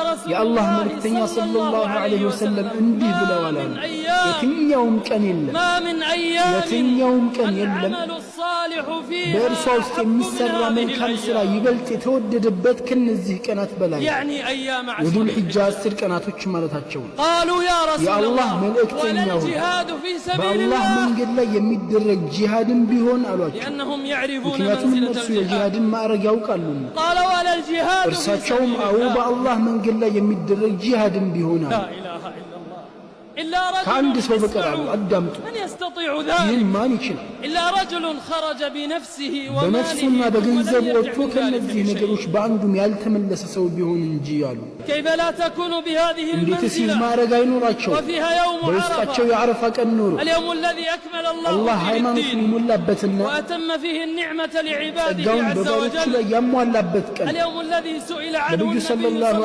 رسول የአላህ الله መልእክተኛ صلى صلى الله الله عليه عليه وسلم وسلم እንዲህ ما ብለዋል من አሉ። أيام የትኛውም ቀን የለም፣ ما من أيام የትኛውም ቀን የለም العمل الصالح فيها በእርሷ ውስጥ أحب من የሚሰራ هذه መልካም ሥራ الأيام ይበልጥ የተወደደበት ከነዚህ ቀናት በላይ። يعني أيام عشر የዱል ሒጃ الحجة 10 ቀናቶች ማለታቸው ነው። قالوا يا رسول የአላህ الله መልእክተኛ ولا ሆይ الجهاد في سبيل በአላህ الله መንገድ ላይ የሚደረግ ጂሃድም ቢሆን አሏቸው። لأنهم يعرفون ምክንያቱም منزلة እነርሱ الجهاد የጂሃድን ማዕረግ ያውቃሉና። قال ولا الجهاد في እርሳቸውም سبيل አዎ الله በአላህ መንገድ ላይ የሚደረግ ጂሃድም ቢሆን አሉ። لا إله إلا الله إلا ከአንድ رجل ሰው በቀር አሉ። اسمعوا አዳምጡ፣ من يستطيع ይህን ذلك ማን ይችላል? إلا رجل خرج بنفسه በነፍሱና وماله ثم لم በገንዘቡ يرجع ወጥቶ من ذلك ከእነዚህ بشيء ነገሮች በአንዱም ያልተመለሰ ሰው ቢሆን እንጂ አሉ። كيف لا تكون بهذه እንዴትስ ይህ المنزلة ማዕረግ አይኖራቸው? وفيها يوم በውስጣቸው عرفة የዓረፋ ቀን ኖሮ اليوم الذي أكمل الله አላህ فيه ሃይማኖቱን الدين የሞላበትና وأتم فيه النعمة لعباده ጸጋውን عز በባሮቹ وجل ላይ ያሟላበት ቀን اليوم الذي سئل عنه ነቢዩ النبي ሰለላሁ صلى